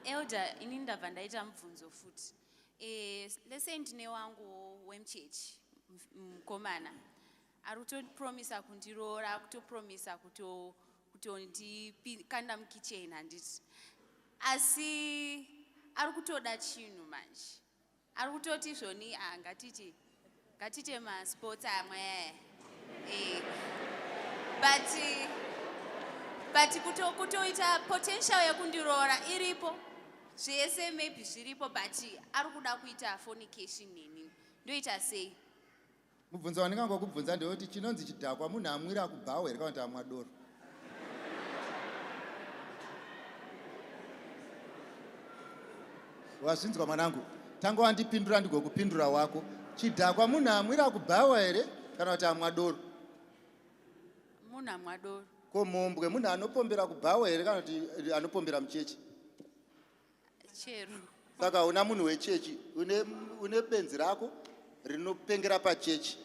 Elder, ini ndabva ndaita mubvunzo futi. Eh, let's say ndine wangu wemuchechi mukomana ari kutopromisa kundiroora, akutopromisa kuto kutondikanda mukitchen handiti, asi ari kutoda chinhu manje, ari kutoti zvoni ah, ngatiti ngatite masports amwe aya eh, but but kuto, kutoita potential yekundiroora iripo zvese maybe zviripo but ari kuda kuita fornication neni ndoita sei? Mubvunzo wandingangokubvunza ndewekuti chinonzi chidhakwa munhu amwira kubhawa here kana kuti amwa doro? Wazvinzwa mwanangu, tanga wandipindura ndigokupindura wako. Chidhakwa munhu amwira kubhawa here kana kuti amwa doro? Munhu amwa doro. Ko mhombwe munhu anopombera kubhawa here kana kuti anopombera muchechi? Chero. Saka una munhu wechechi, une, une benzi rako rinopengera pachechi.